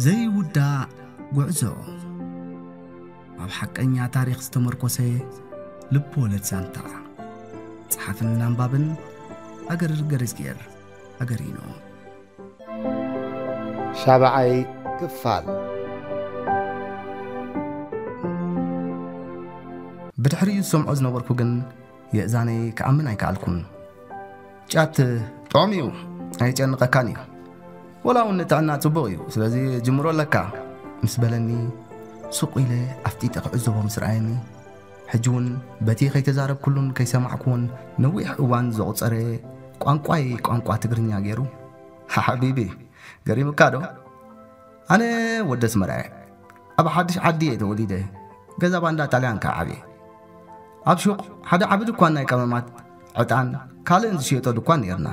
ዘይውዳእ ጉዕዞ፣ ኣብ ሓቀኛ ታሪኽ ዝተመርኮሰ ልብ ወለድ ዛንታ። ጸሓፍን ኣንባብን ኣገር ገረዝጌር ኣገሪኖ። ሻብዓይ ክፋል። ብድሕሪኡ ዝሰምዖ ዝነበርኩ ግን የእዛነይ ክኣምን ኣይከኣልኩን። ጫት ጥዑም እዩ፣ ኣይጨንቐካን እዩ። ወላ እውን ንጥዕና ጽቡቕ እዩ፣ ስለዚ ጅምሮ ኣለካ ምስ በለኒ፣ ሱቕ ኢለ ኣፍጢጠ ክዕዘቦ ምስ ረኣየኒ፣ ሕጂ እውን በቲ ከይተዛረብኩሉን ከይሰማዕኩዎን ነዊሕ እዋን ዘቑጸረ ቋንቋይ ቋንቋ ትግርኛ ገይሩ፣ ሓቢቢ፣ ገሪምካ ዶ? ኣነ ወዲ ኣስመራ እየ። ኣብ ሓድሽ ዓዲ እየ ተወሊደ። ገዛ ባንዳ ጣልያን ከኣ ዓብየ። ኣብ ሹቕ ሓደ ዓቢ ድኳን ናይ ቀመማት፣ ዕጣን፣ ካልእን ዝሽየጦ ድኳን ነይርና።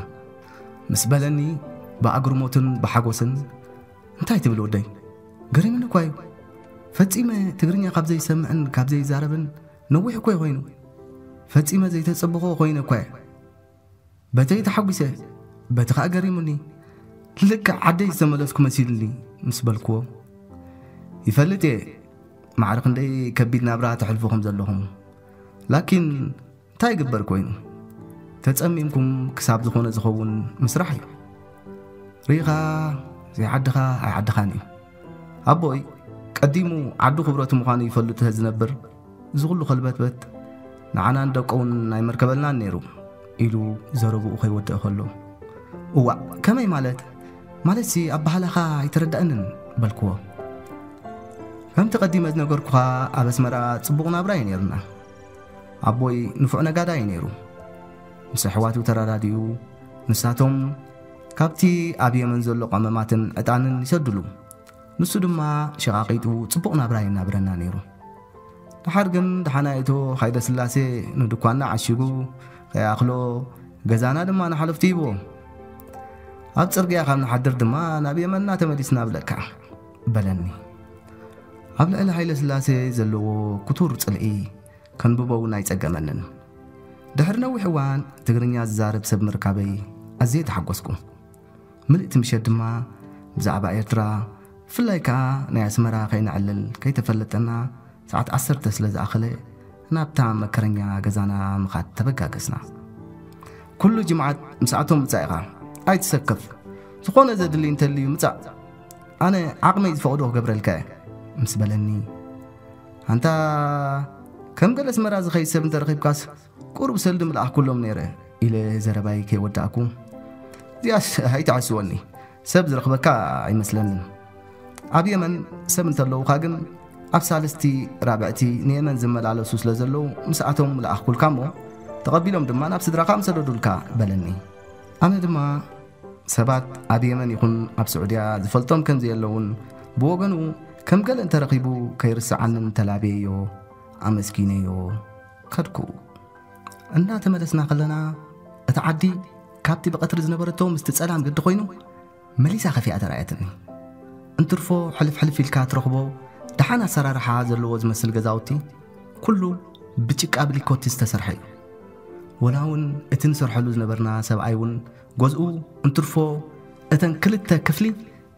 ምስ በለኒ ብኣግርሞትን ብሓጎስን፣ "እንታይ ትብል ወደይ? ገሪምኒ እኳ እዩ። ፈጺመ ትግርኛ ካብ ዘይሰምዕን ካብ ዘይዛረብን ነዊሕ እኮ እዩ ኮይኑ። ፈጺመ ዘይተጸበኾ ኮይነ እኳ እየ። በተይ ተሓጒሰ፣ በቲ ኸኣ ገሪሙኒ። ልክዕ ዓደይ ዝተመለስኩ መሲሉኒ" ምስ በልክዎ፣ "ይፈልጥ እየ ማዕረ ክንደይ ከቢድ ናብራ ተሕልፉ ከም ዘለኹም። ላኪን እንታይ ይግበር ኮይኑ? ተጸሚምኩም ክሳብ ዝኾነ ዝኸውን ምስራሕ እዩ። ርኢኻ ዘይዓድኻ ኣይዓድኻን እዩ። ኣቦይ ቀዲሙ ዓዱ ክብረቱ ምዃኑ ይፈልጥ ዝነብር፣ እዚ ኩሉ ከልበትበት ንዓናን ደቀውን ኣይመርከበልናን ነይሩ" ኢሉ ዘረብኡ ከይወደአ ከሎ፣ "እዋእ፣ ከመይ ማለት? ማለትሲ ኣበሃህላኻ ኣይተረዳእንን" በልክዎ። "ከምቲ ቀዲመ ዝነገርኩኻ ኣብ ኣስመራ ጽቡቕ ናብራ እዩ ነይሩና። ኣቦይ ንፉዕ ነጋዳይ እዩ ነይሩ። ምስ ኣሕዋቱ ተረዳዲኡ፣ ንሳቶም ካብቲ ኣብ የመን ዘሎ ቀመማትን ዕጣንን ይሰድሉ። ንሱ ድማ ሸቓቒጡ ጽቡቕ ናብራ የናብረና ነይሩ። ደሓር ግን ደሓናይቶ ሃይለ ስላሴ ንድኳንና ዓሺጉ ከይኣኽሎ፣ ገዛና ድማ ንሓለፍቱ ሂብዎ። ኣብ ጽርግያ ካብ ንሓድር ድማ ናብ የመንና ተመሊስና ብለካ" በለኒ። ኣብ ልዕሊ ሃይለ ስላሴ ዘለዎ ክቱር ጽልኢ ከንብቦ እውን ኣይጸገመንን። ድሕሪ ነዊሕ እዋን ትግርኛ ዝዛረብ ሰብ ምርካበይ ኣዝየ ተሓጎስኩ። ምልእቲ ምሸት ድማ ብዛዕባ ኤርትራ፣ ብፍላይ ከኣ ናይ ኣስመራ ከይነዕልል ከይተፈለጠና፣ ሰዓት ዓሰርተ ስለ ዝኣኸለ ናብታ መከረኛ ገዛና ምኻድ ተበጋገስና። ኩሉ ጅምዓት ምስኣቶም ምጻእ ኢኻ፣ ኣይትሰከፍ፣ ዝኾነ ዘድሊ እንተልዩ ምጻእ፣ ኣነ ዓቕመይ ዝፈቕዶ ክገብረልካ እየ" ምስ በለኒ፣ "ኣንታ ከም ገለ ኣስመራ ዝኸይድ ሰብ እንተረኺብካስ ቁሩብ ሰልዲ ምልኣኽኩሎም ነይረ" ኢለ ዘረባይ ከይወዳእኩ፣ "እዚኣስ ኣይትዓስወኒ፣ ሰብ ዝረኽበካ ኣይመስለንን። ኣብ የመን ሰብ እንተለዉኻ ግን ኣብ ሳልስቲ ራብዕቲ ንየመን ዝመላለሱ ስለ ዘለዉ ምስኣቶም ምልኣኽኩልካ እሞ ተቐቢሎም ድማ ናብ ስድራኻ ምሰደዱልካ" በለኒ። ኣነ ድማ ሰባት ኣብ የመን ይኹን ኣብ ስዑድያ ዝፈልጦም ከም ዘየለውን ብወገኑ ከም ገለ እንተረኺቡ ከይርስዓንን ተላብየዮ ኣመስጊነዮ ከድኩ። እናተመለስና ከለና እታ ዓዲ ካብቲ ብቐትሪ ዝነበረቶ ምስቲ ጸላም ግዲ ኮይኑ መሊሳ ከፊኣ ተራእየትኒ። እንትርፎ ሕልፍ ሕልፍ ኢልካ ትረኽቦ ደሓን ኣሰራርሓ ዘለዎ ዝመስል ገዛውቲ ኩሉ ብጭቃ ብሊኮቲ ዝተሰርሐ እዩ። ወላ እውን እቲ ንሰርሐሉ ዝነበርና ሰብኣይ እውን ገዝኡ እንትርፎ እተን ክልተ ክፍሊ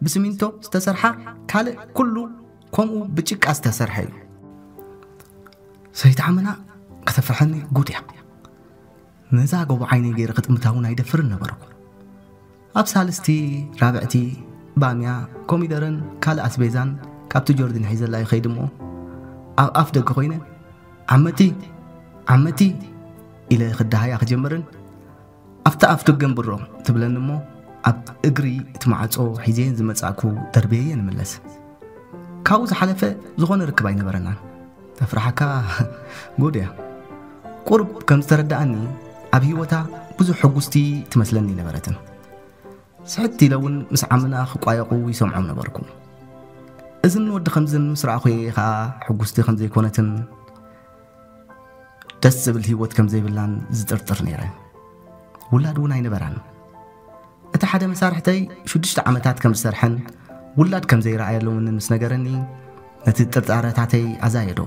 ብስሚንቶ ዝተሰርሓ፣ ካልእ ኩሉ ከምኡ ብጭቃ ዝተሰርሐ እዩ። ሰይትዓመና ከተፍርሐኒ ጉድ እያ። ነዛ ጎቦ ዓይነይ ገይረ ክጥምታ እውን ኣይደፍርን ነበርኩ። ኣብ ሳልስቲ ራብዕቲ ባምያ፣ ኮሚደረን ካልእ ኣስቤዛን ካብቲ ጆርዲን ሒዘላ ይኸይድ እሞ ኣብ ኣፍ ደገ ኮይነ ዓመቲ ዓመቲ ኢለ ክደሃያ ክጀምርን ኣብቲ ኣፍ ደገ እንብሮ ትብለኒ እሞ ኣብ እግሪ እቲ ማዕጾ ሒዘየን ዝመጻእኩ ደርብየየ ንምለስ። ካብኡ ዝሓለፈ ዝኾነ ርክብ ኣይነበረናን። ተፍርሓካ ጉድ እያ። ቁርብ ከም ዝተረዳኣኒ ኣብ ህይወታ ብዙሕ ሕጉስቲ ትመስለኒ ነበረትን። ስሕት ኢለ እውን ምስ ዓምና ክቋየቑ ይሰምዖም ነበርኩ። እዝን ወዲ ከምዝን ምስ ረኣኹ እየ ኸኣ ሕጉስቲ ከም ዘይኮነትን ደስ ዝብል ህይወት ከም ዘይብላን ዝጥርጥር ነይረ። ውላድ እውን ኣይነበራን። እቲ ሓደ መሳርሕተይ ሽዱሽተ ዓመታት ከም ዝሰርሐን ውላድ ከም ዘይረኣየሉን ምስ ነገረኒ ነቲ ጥርጣረታተይ ኣዛየዶ።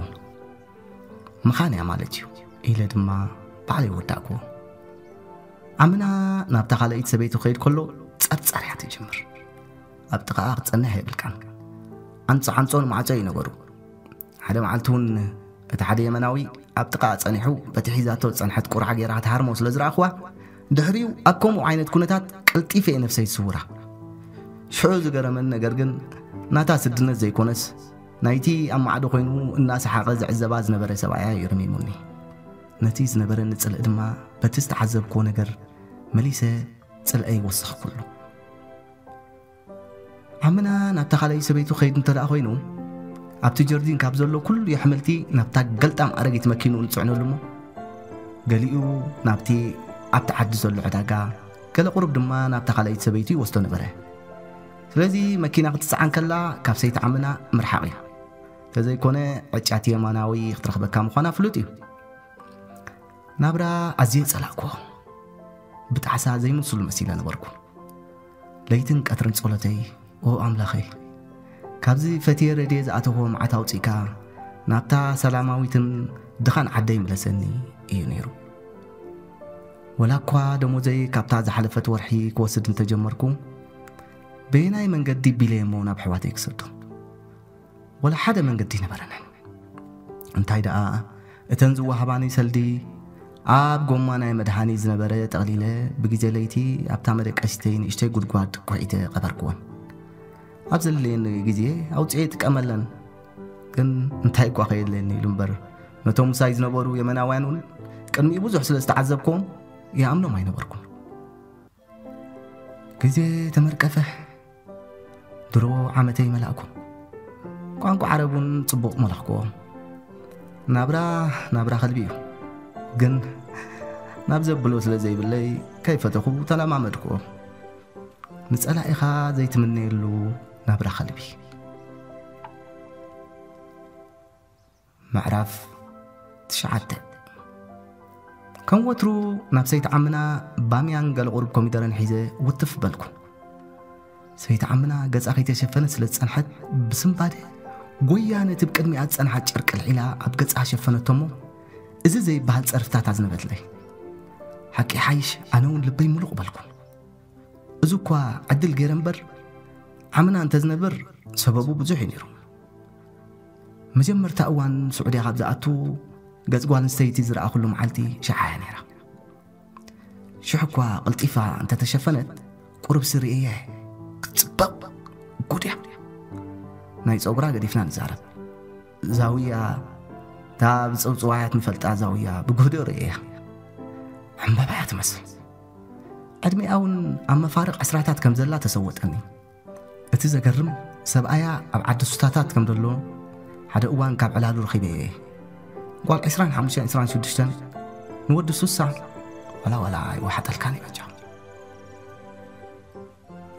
ምኻን እያ ማለት እዩ ኢለ ድማ ባዕለይ ወዳእኩዎ። ዓምና ናብታ ካልኣይቲ ሰበይቱ ክኸይድ ከሎ ጸርጸር እያ ትጅምር። ኣብ ጥቓኣ ክትጸንሕ የብልካን። ዓንጾ ዓንጾ ንማዕጾ እዩ ነገሩ። ሓደ መዓልቲ እውን እቲ ሓደ የመናዊ ኣብ ጥቓ ጸኒሑ በቲ ሒዛቶ ዝጸንሐት ቁርዓ ገይራ ክትሃርሞ ስለ ዝረኣኽዋ፣ ድሕሪኡ ኣብ ከምኡ ዓይነት ኩነታት ቀልጢፈ እየ ነፍሰይ ዝስውራ። ሽዑ ዝገረመኒ ነገር ግን ናታ ስድነት ዘይኮነስ ናይቲ ኣብ ማዕዶ ኮይኑ እናሰሓቐ ዝዕዘባ ዝነበረ ሰብኣያ እዩ ረሚሙኒ። ነቲ ዝነበረኒ ጽልኢ ድማ በቲ ዝተዓዘብክዎ ነገር መሊሰ ጽልኣይ ወሰኽኩሉ። ዓምና ናብታ ካልኣይ ሰበይቱ ከይድ እንተ ደኣ ኮይኑ፣ ኣብቲ ጀርዲን ካብ ዘሎ ኩሉ የሕምልቲ ናብታ ገልጣም ኣረጊት መኪንኡ ንጽዕነሉ እሞ፣ ገሊኡ ናብቲ ኣብቲ ዓዲ ዘሎ ዕዳጋ፣ ገለ ቁሩብ ድማ ናብታ ካልኣይቲ ሰበይቱ ይወስዶ ነበረ። ስለዚ መኪና ክትጽዓን ከላ ካብ ሰይቲ ዓምና ምርሓቕ እዩ። ተዘይኮነ ዕጫቲ የማናዊ ክትረኽበካ ምዃና ፍሉጥ እዩ። ናብራ ኣዝየ ጸላእክዎ። ብጣዕሳ ዘይምስሉ መሲለ ነበርኩ። ለይትን ቀትርን ጸሎተይ፣ "ኦ ኣምላኸይ፣ ካብዚ ፈትየ ረድየ ዝኣተኽዎ መዓት ኣውጺእካ ናብታ ሰላማዊትን ድኻን ዓደይ ምለሰኒ" እዩ ነይሩ። ወላ እኳ ደሞዘይ ካብታ ዝሓለፈት ወርሒ ክወስድ እንተጀመርኩ፣ በየናይ መንገዲ ቢለየሞ ናብ ኣሕዋተይ ክሰዶ? ወላ ሓደ መንገዲ ነበረንን። እንታይ ደኣ፣ እተን ዝወሃባኒ ሰልዲ ኣብ ጎማ ናይ መድሃኒ ዝነበረ ጠቕሊለ ብግዜ ለይቲ ኣብታ መደቀሲተይ ንእሽተይ ጉድጓድ ኩዒተ ቀበርክወን። ኣብ ዘድለየኒ ግዜ ኣውፅኤ ይጥቀመለን። ግን እንታይ እኳ ከየድለየኒ ኢሉ እምበር፣ ነቶም ምሳይ ዝነበሩ የመናውያን እውን ቅድሚኡ ብዙሕ ስለ ዝተዓዘብክዎም ይኣምኖም ኣይነበርኩን። ግዜ ተመርቀፈ። ድሮ ዓመተይ መላእኩ። ቋንቋ ዓረብ እውን ጽቡቕ መላኽክዎ። ናብራ፣ ናብራ ከልቢ እዩ። ግን ናብ ዘብሎ ስለ ዘይብለይ ከይፈተኹ ተለማመድክዎ። ንጸላኢኻ ዘይትምነየሉ ናብራ ከልቢ። ምዕራፍ ትሽዓተ። ከም ወትሩ ናብ ሰይቲ ዓምና ባምያን ገለ ቁሩብ ኮሚደረን ሒዘ ውትፍ በልኩ። ሰይቲ ዓምና ገጻ ከይተሸፈነ ስለ ዝጸንሐት ብስንባደ ጎያ ነቲ ብቅድሚኣ ዝጸንሓ ጨርቂ ኣልዒላ ኣብ ገጻ ሸፈነቶ እሞ፣ እዚ ዘይበሃል ጸርፍታት ኣዝነበትለይ። ሓቂ ሓይሽ ኣነ እውን ልበይ ምሉቕ በልኩ። እዚ እኳ ዕድል ገይረ እምበር፣ ዓምና እንተ ዝነብር ሰበቡ ብዙሕ እዩ ነይሩ። መጀመርታ እዋን ስዑድያ ካብ ዝኣቱ፣ ገጽ ጓል ኣንስተይቲ ዝረኣኹሉ መዓልቲ ሽዓ እያ ነይራ። ሽሕ እኳ ቀልጢፋ እንተ ተሸፈነት፣ ቁሩብ ስርየየ ክትጽበቕ ጉድ እያ። ናይ ጸጉራ ገዲፍና ንዛረብ። ዛውያ፣ እታ ብጽውጽዋያት ንፈልጣ ዛውያ ብጉህዶ ርእየያ። ዕምበባ እያ ትመስል። ዕድሚኣ እውን ኣብ መፋርቕ ዕስራታት ከም ዘላ ተሰወጠኒ። እቲ ዘገርም፣ ሰብኣያ ኣብ ዓዲ ሱታታት ከም ዘሎ ሓደ እዋን ካብ ዕላሉ ረኺበ እየ። ጓል ዕስራን ሓሙሽተን ዕስራን ሽዱሽተን ንወዲ ሱሳ ዋላ ዋላ ኣይወሓጠልካን እዩ በጃ።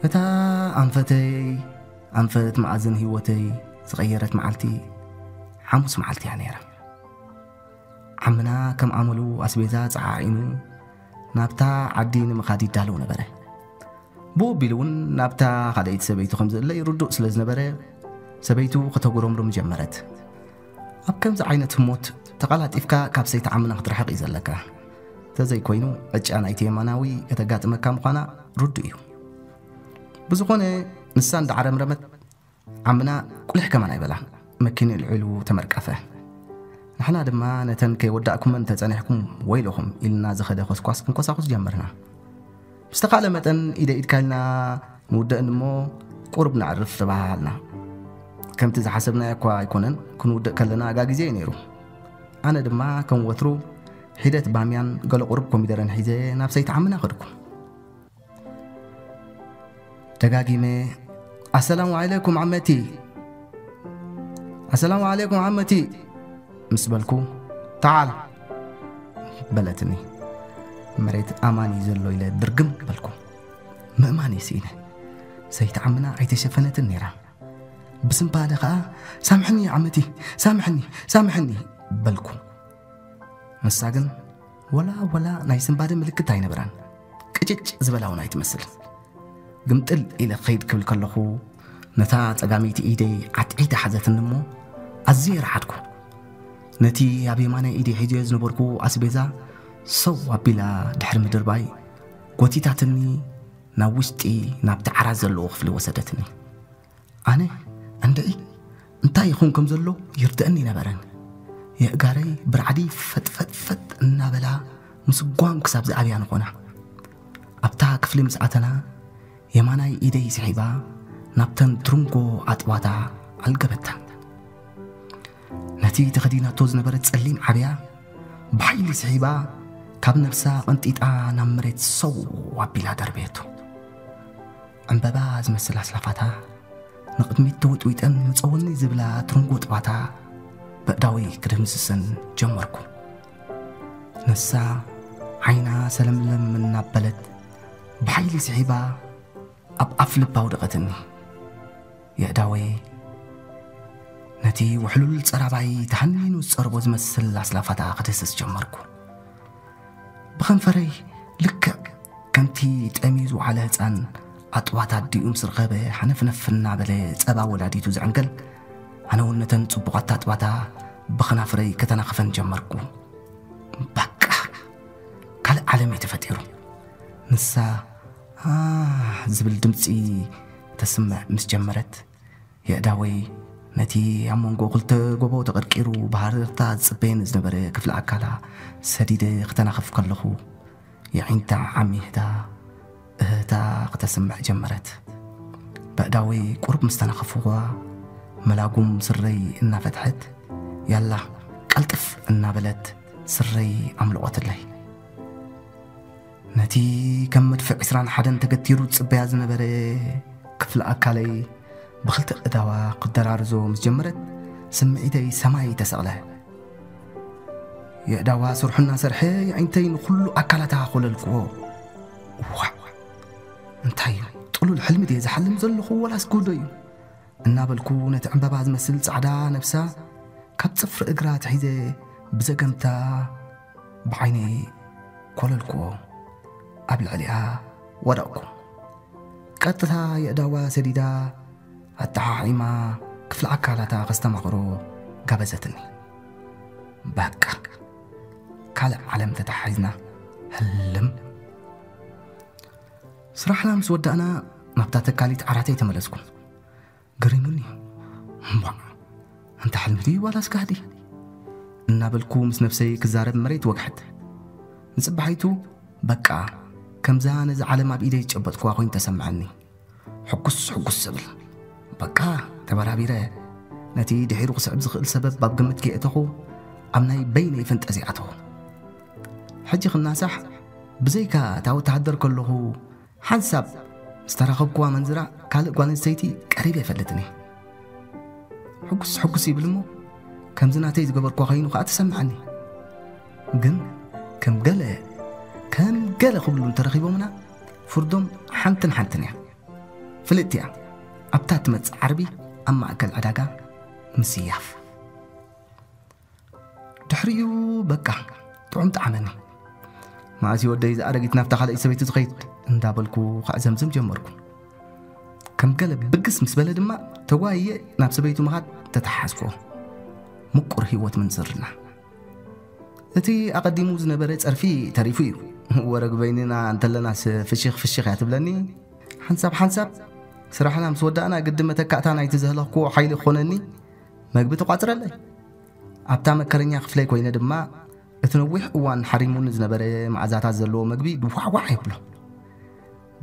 እታ ኣንፈተይ፣ ኣንፈት መኣዝን ህይወተይ ዝቐየረት መዓልቲ ሓሙስ መዓልቲ እያ ነይራ። ዓምና ከም ኣመሉ ኣስቤዛ ጸዓዒኑ ናብታ ዓዲ ንምኻድ ይዳለው ነበረ። ብኡ ኣቢሉ እውን ናብታ ካልኣይቲ ሰበይቱ ከም ዝእለ ይርዱእ ስለ ዝነበረ፣ ሰበይቱ ከተጉረምርም ጀመረት። ኣብ ከምዚ ዓይነት ህሞት ተቐላጢፍካ ካብ ሰይቲ ዓምና ክትርሕቕ እዩ ዘለካ። ተዘይኮይኑ ዕጫ ናይቲ የማናዊ ከተጋጥመካ ምዃና ርዱእ እዩ። ብዝኾነ ንሳ እንዳዓረምረመት ዓምና ቁሊሕ ከማን ኣይበላን። መኪንኡ ኣልዒሉ ተመርቀፈ። ንሕና ድማ ነተን ከይወዳእኩመን እንተጸኒሕኩም ወይለኹም ኢልና ዝኸደ ኮስኳስ ክንኮሳኹስ ጀመርና። ብዝተኻእለ መጠን ኢደ ኢድካ ኢልና ንውደእን እሞ ቁሩብ ነዕርፍ ተባሃሃልና። ከምቲ ዝሓሰብናዮ እኳ ኣይኮነን፣ ክንውድእ ከለና ኣጋጊዘ እዩ ነይሩ። ኣነ ድማ ከም ወትሩ ሒደት ባምያን ገለ ቁሩብ ኮሚደረን ሒዘ ናብ ሰይቲ ዓምና ከድኩ። ደጋጊመ፣ "ኣሰላሙ ዓለይኩም ዓመቲ፣ ኣሰላሙ ዓለይኩም ዓመቲ" ምስ በልኩ፣ "ተዓል" በለትኒ። መሬት ኣማን እዩ ዘሎ ኢለ ድርግም በልኩ። ምእማን እየ ስኢነ። ሰይቲ ዓምና ኣይተሸፈነትን ነይራ። ብስንባደ ኸኣ፣ "ሳምሕኒ ዓመቲ፣ ሳምሕኒ፣ ሳምሕኒ" በልኩ። ንሳ ግን ወላ፣ ወላ ናይ ስንባደ ምልክት ኣይነበራን። ቅጭጭ ዝበላ እውን ኣይትመስል። ግምጥል ኢለ ክኸይድ ክብል ከለኹ፣ ነታ ጸጋመይቲ ኢደይ ዓትዒታ ሓዘትኒ እሞ፣ ኣዝየ ረዓድኩ። ነቲ ኣብ የማናይ ኢደይ ሒዘዮ ዝነበርኩ ኣስቤዛ ሰው ኣቢላ ድሕሪ ምድርባይ፣ ጎቲታትኒ ናብ ውሽጢ፣ ናብቲ ዓራት ዘለዎ ክፍሊ ወሰደትኒ። ኣነ፣ "እንድዒ፣ እንታይ ይኹን ከም ዘሎ ይርደእኒ ነበረን። የእጋረይ ብራዕዲ ፈጥፈጥፈጥ እናበላ ምስጓም ክሳብ ዝኣብያ ንኾና። ኣብታ ክፍሊ ምስ ኣተና የማናይ ኢደይ ስሒባ ናብተን ትርንጎ ኣጥባታ ኣልገበተን። ነቲ ተኸዲናቶ ዝነበረት ጸሊም ዓብያ ብሓይሊ ስሒባ ካብ ነብሳ ቀንጢጣ ናብ መሬት ሰው ኣቢላ ደርበየቶ። ዕምበባ ዝመስል ኣስላፋታ ንቕድሚት ተወጥዊጠን ምጸወኒ ዝብላ ትርንጎ ጥባታ በእዳወይ ክድምስሰን ጀመርኩ። ንሳ ዓይና ሰለምለም እናበለት ብሓይሊ ስሒባ ኣብ ኣፍ ልባ ኣውደቐትኒ። የእዳወይ ነቲ ውሕሉል ጸራባይ ተሃኒኑ ዝጸርቦ ዝመስል ኣስላፋታ ክድህስስ ጀመርኩ። ብኸንፈረይ ልክዕ ከምቲ ጠምዩ ዝወዓለ ህፃን ኣጥባት ኣዲኡ ምስ ረኸበ ሓነፍነፍ እናበለ ጸባ ወላዲቱ ዝዕንገል ኣነውን ነተን ጽቡቓት ኣጥባታ ብኸናፍረይ ከተናኽፈን ጀመርኩ። በቃ ካልእ ዓለም እዩ ተፈጢሩ። ንሳ ኣህ ዝብል ድምፂ ተስምዕ ምስ ጀመረት የእዳወይ ነቲ ኣብ መንጎ ክልተ ጎቦ ተቐርቂሩ ብሃረርታ ዝጽበየኒ ዝነበረ ክፍሊ ኣካላ ሰዲደ ክተናኸፍ ከለኹ የዒንታ ዓሚህታ እህታ ክተስምዕ ጀመረት። በእዳወይ ቁሩብ ምስ ተናኸፍዋ መላጉም ስረይ እናፈትሐት ያላ ቀልጥፍ እናበለት ስረይ ኣምልቖትለይ። ነቲ ከም መድፍዕ ዕስራን ሓደን ተገቲሩ ዝጽበያ ዝነበረ ክፍሊ ኣካለይ ብኽልተ እዳዋ ክደራርዞ ምስ ጀመረት ስምዒተይ ሰማይ ተሰቕለ። የእዳዋ ስርሑ እናሰርሐ የዒንተይ ንኹሉ ኣካላታ ኮለልክዎ። ዋዕ እንታይ እዩ ጥሉል ሕልሚ ድየ ዝሓልም ዘለኹ ወላስ ጉዶ እዩ እናበልኩ ነቲ ዕምበባ ዝመስል ጻዕዳ ነብሳ ካብ ጽፍሪ እግራ ትሒዘ ብዘገምታ ብዓይነይ ኮለልክዎ። ኣብ ልዕሊኣ ወደቕኩ። ቀጥታ የእዳዋ ሰዲዳ ኣተሓሒማ ክፍሊ ኣካላታ ከስተማቕሮ ጋበዘትኒ። በቃ ካልእ ዓለም ተተሓሒዝና ህልም። ስራሕና ምስ ወዳእና ናብታ ተካሊት ዓራተይ ተመለስኩ። ገሪሙኒ። እምቧ ኣንታ ሕልሚ ድዩ ዋላስ ጋህዲ እናበልኩ ምስ ነብሰይ ክዛረብ መሬት ወግሐት። ንጽባሒቱ በቃ ከምዛ ነዚ ዓለም ኣብ ኢደይ ዝጨበጥኩዋ ኮይኑ ተሰምዐኒ። ሕጉስ ሕጉስ ዝብል በቃ ተበራቢረ ነቲ ድሒሩ ክስዕብ ዝኽእል ሰበብ ኣብ ግምት ከየእተኹ ኣብ ናይ በይነይ ፈንጠዝያ ኣተኹ። ሕጂ ክናሳሕ ብዘይካ እታ ወተሃደር ከለኹ ሓንሳብ ዝተረኸብኩዋ መንዝራ ካልእ ጓል ኣንስተይቲ ቀሪበ ኣይፈልጥን እየ። ሕጉስ ሕጉስ ይብል እሞ ከምዚ ናተይ ዝገበርኳ ኮይኑ ከዓ ተሰምዐኒ። ግን ከም ገለ ከም ገለ ክብሉ እንተረኺቦምና ፍርዶም ሓንትን ሓንትን እያ። ፍልጥቲ እያ ኣብታ ትመጽእ ዓርቢ ኣብ ማእከል ዕዳጋ ምስያፍ። ድሕሪኡ በቃ ጥዑም ጠዓመኒ። መኣስ ወደይ ዝኣረጊት ናብታ ካልኣይ ሰበይቱ ዝኸይድ እንዳበልኩ ክዕዘምዝም ጀመርኩ። ከም ገለ ብግስ ምስ በለ ድማ ተጓይየ ናብ ሰበይቱ ምኻድ ተተሓሓዝኩ። ምቁር ህይወት ምንዝርና እቲ ኣቐዲሙ ዝነበረ ጸርፊ ተሪፉ እዩ። ወረግ በይንና እንተለናስ ፍሽኽ ፍሽኽ እያ ትብለኒ። ሓንሳብ ሓንሳብ ስራሕና ምስ ወዳእና ግዲ መተካእታ ናይቲ ዘህለኽኩዎ ሓይሊ ክኾነኒ መግቢ ተቋጽረለይ። ኣብታ መከረኛ ክፍለይ ኮይነ ድማ እቲ ነዊሕ እዋን ሓሪሙኒ ዝነበረ መኣዛታት ዘለዎ መግቢ ድዋዕዋዕ የብሎ።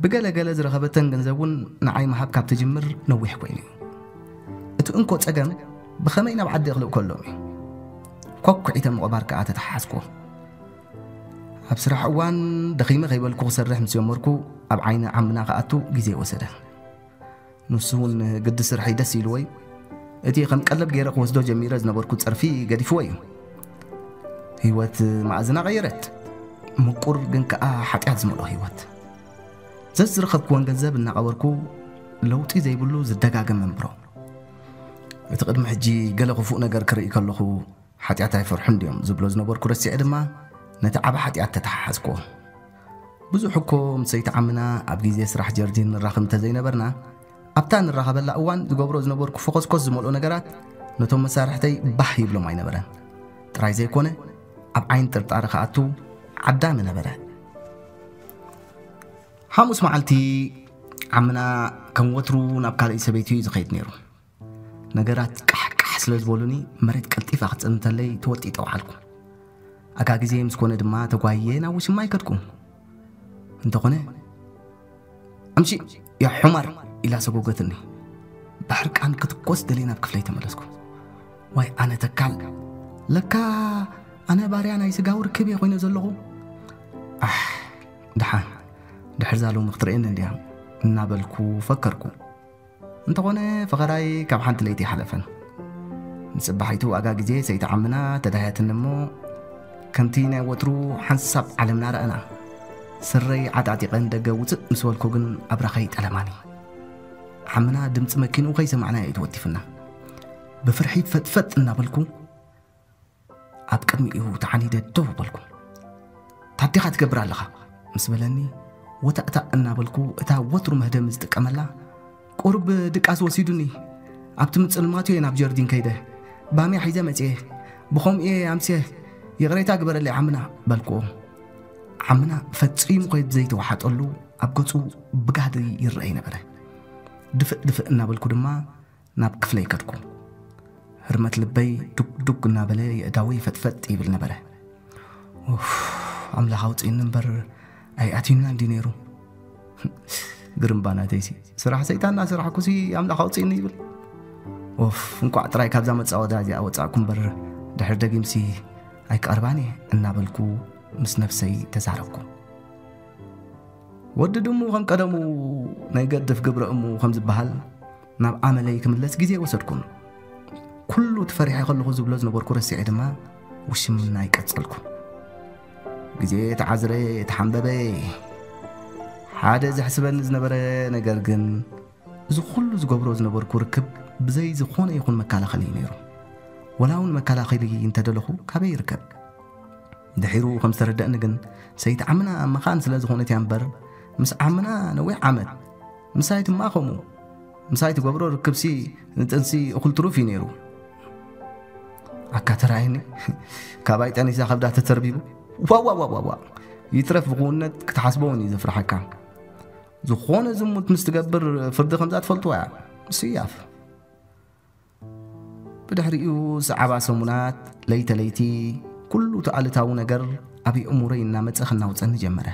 ብገለ ገለ ዝረኸበተን ገንዘብ እውን ንዓይ ምሃብ ካብ ትጅምር ነዊሕ ኮይኑ እዩ። እቲ እንኮ ጸገም ብኸመይ ናብ ዓዲ እኽልእ ከሎም እዩ። ኮኩዒተ ምቕባር ከኣ ተተሓሓዝኩ። ኣብ ስራሕ እዋን ደኺመ ከይበልኩ ክሰርሕ ምስ ጀመርኩ ኣብ ዓይኒ ዓምና ክኣቱ ግዜ ወሰደ። ንሱ እውን ግዲ ስርሐይ ደስ ኢልዎ እዩ። እቲ ከም ቀለብ ገይረ ክወስዶ ጀሚረ ዝነበርኩ ጸርፊ ገዲፍዎ እዩ። ህይወት መኣዝና ቀየረት። ምቁር ግን ከኣ ሓጢኣት ዝመልኦ ህይወት። ዘዝረኸብክወን ገንዘብ እናቐበርኩ ለውጢ ዘይብሉ ዝደጋገም መንብሮ። እቲ ቅድሚ ሕጂ ገለ ክፉእ ነገር ክርኢ ከለኹ ሓጢኣት ኣይፈርሑን ድዮም ዝብሎ ዝነበርኩ ረሲዐ ድማ ነቲ ዓቢ ሓጢኣት ተተሓሓዝክዎ። ብዙሕ እኮ ምስ ሰይቲ ዓምና ኣብ ግዜ ስራሕ ጀርዲን ንራኸብ እንተዘይነበርና ኣብታ ንራኸበላ እዋን ዝገብሮ ዝነበርኩ ፈኾስኮስ ዝመልኦ ነገራት ነቶም መሳርሕተይ ባህ ይብሎም ኣይነበረን። ጥራይ ዘይኮነ ኣብ ዓይኒ ጥርጣረ ክኣቱ ዓዳሚ ነበረ። ሓሙስ መዓልቲ ዓምና ከም ወትሩ ናብ ካልኣይ ሰበይቱ እዩ ዝኸይድ ነይሩ። ነገራት ቃሕቃሕ ስለ ዝበሉኒ፣ መሬት ቀልጢፋ ክትጽንተለይ ተወጢጠ ወዓልኩ። ኣጋ ግዜ ምስ ኮነ ድማ ተጓይየ ናብ ውሽማ ይከድኩ። እንተኾነ፣ "ኣምሺ፣ ያ ሑማር!" ኢላ ሰጎገትኒ። ብሕርቃን ክትኮስ ደልየ ናብ ክፍለይ ተመለስኩ። "ዋይ፣ ኣነ ተካል! ለካ ኣነ ባርያ ናይ ስጋዊ ርክብ እየ ኮይነ ዘለኹ። ኣሕ፣ ደሓን፣ ድሕር ዛሎም ክትርእየኒ እንድያ" እናበልኩ ፈከርኩ። እንተኾነ፣ ፈኸራይ ካብ ሓንቲ ለይቲ ኣይሓለፈን። ንጽባሒቱ ኣጋ ግዜ ሰይቲ ዓምና ተዳህያትኒ እሞ፣ ከምቲ ናይ ወትሩ ሓንሳብ ዓለምና ረኣና። ስረይ ዓጣጢቐ ንደገ ውጽእ ምስ በልኩ ግን፣ ኣብራኸይ ጠለማኒ። ዓምና ድምጺ መኪንኡ ከይሰማዕና እዩ ተወቲፍና። ብፍርሒ ፈጥፈጥ እናበልኩ፣ ኣብ ቅድሚኡ ተዓኒደ ደው በልኩ። "ታዲኻ ትገብር ኣለኻ?" ምስ በለኒ፣ ወታእታእ እናበልኩ፣ እታ ወትሩ መህደሚ ዝጥቀመላ፣ "ቁሩብ ድቃስ ወሲዱኒ፣ ኣብቲ ምጽልማቱ እየ ናብ ጀርዲን ከይደ፣ ባምያ ሒዘ መጽየ፣ ብኸምኡ እየ ኣምስየ፣ ይቕሬታ ግበረለይ ዓምና" በልክዎ። ዓምና ፈጺሙ ከይዱ ዘይተዋሓጠሉ፣ ኣብ ገጹ ብጋህዲ ይረኣይ ነበረ። ድፍእ ድፍእ እናበልኩ ድማ ናብ ክፍለይ ከድኩ። ህርመት ልበይ ዱግ ዱግ እናበለ፣ የእዳወይ ፈጥፈጥ ይብል ነበረ። "ኡፍ፣ ኣምላኽ ኣውጽእኒ እምበር ኣይኣትዩና እንዲ ነይሩ። ግርምባ ናተይሲ፣ ስራሕ ሰይጣን እናሰራሕኩሲ ኣምላኽ ኣውጽእኒ" ይብል። ኡፍ፣ እንቋዕ ጥራይ ካብዛ መጻወዳ እዚኣ ወጻእኩ እምበር፣ ድሕር ደጊምሲ ኣይቀርባን እየ እናበልኩ ምስ ነፍሰይ ተዛረብኩ። ወዲ ድሙ ከም ቀደሙ ናይ ገድፍ ግብረ እሙ ከም ዝበሃል፣ ናብ ኣመለይ ክምለስ ግዜ ወሰድኩን። ኩሉ እቲ ፈሪሐ ከለኹ ዝብሎ ዝነበርኩ ረሲዐ ድማ ውሽምና ይቀጸልኩ። ግዜ ተዓዝረ፣ ተሓንበበ። ሓደ ዘሕስበኒ ዝነበረ ነገር ግን፣ እዚ ኩሉ ዝገብሮ ዝነበርኩ ርክብ ብዘይ ዝኾነ ይኹን መከላኸሊ እዩ ነይሩ። ወላ እውን መከላኸሊ እንተደለኹ፣ ካበይ ይርከብ? ድሒሩ ከም ዝተረደእኒ ግን፣ ሰይቲ ዓምና መኻን ስለ ዝኾነት እያ እምበር፣ ምስ ዓምና ነዊሕ ዓመት፣ ምሳይ ድማ ከምኡ። ምሳይ ትገብሮ ርክብሲ ንጥንሲ እኹል ትሩፍ እዩ ነይሩ። ኣካ ተራእየኒ፣ ካባይ ጠኒሳ ከብዳ ተተርቢቡ። ዋዋዋዋዋ! ይትረፍ ብኽውነት ክትሓስቦ እውን እዩ ዘፍርሓካ። ዝኾነ ዝሙት ምስ ትገብር ፍርዲ ከምዛ ትፈልጥዋ እያ። ስያፍ። ብድሕሪኡ ዝሰዓባ ሰሙናት፣ ለይተ ለይቲ፣ ኩሉ እቲ ኣሉታዊ ነገር ኣብ ኣእምሮይ እናመጸ ክናውጸኒ ጀመረ።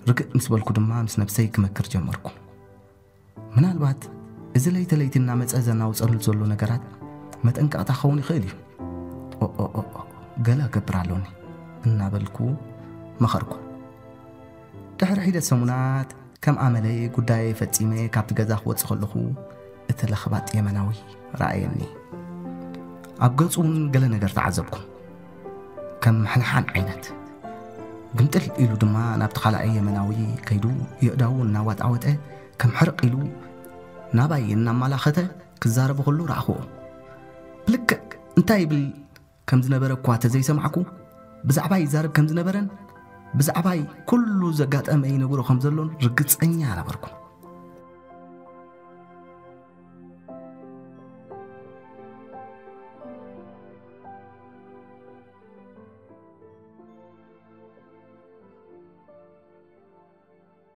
ርግእ ምስ በልኩ ድማ ምስ ነብሰይ ክመክር ጀመርኩ። ምናልባት እዚ ለይተ ለይቲ እናመጸ ዘናውጸሉ ዘሎ ነገራት መጠንቀቕታ ክኸውን ይኽእል እዩ። ኦ፣ ኦ፣ ኦ፣ ኦ፣ ገለ ክገብር ኣሎኒ እናበልኩ መኸርኩ። ድሕሪ ሒደት ሰሙናት ከም ኣመለይ ጉዳየይ ፈጺመ ካብቲ ገዛ ክወጽእ ከለኹ፣ እቲ ለኽባጥ የመናዊ ረኣየኒ። ኣብ ገጹ እውን ገለ ነገር ተዓዘብኩ። ከም ምሕንሓን ዓይነት። ግምጥል ኢሉ ድማ ናብቲ ካልኣይ የመናዊ ከይዱ፣ የእዳዉ እናዋጣወጠ፣ ከም ሕርቕ ኢሉ ናባይ እናማላኸተ ክዛረብ ከሎ ረኣኽዎ። ብልክዕ እንታይ ይብል ከም ዝነበረ እኳ ተዘይሰማዕኩ፣ ብዛዕባይ ይዛረብ ከም ዝነበረን ብዛዕባይ ኩሉ ዘጋጠመ ይነግሮ ከም ዘሎን ርግጸኛ ነበርኩ።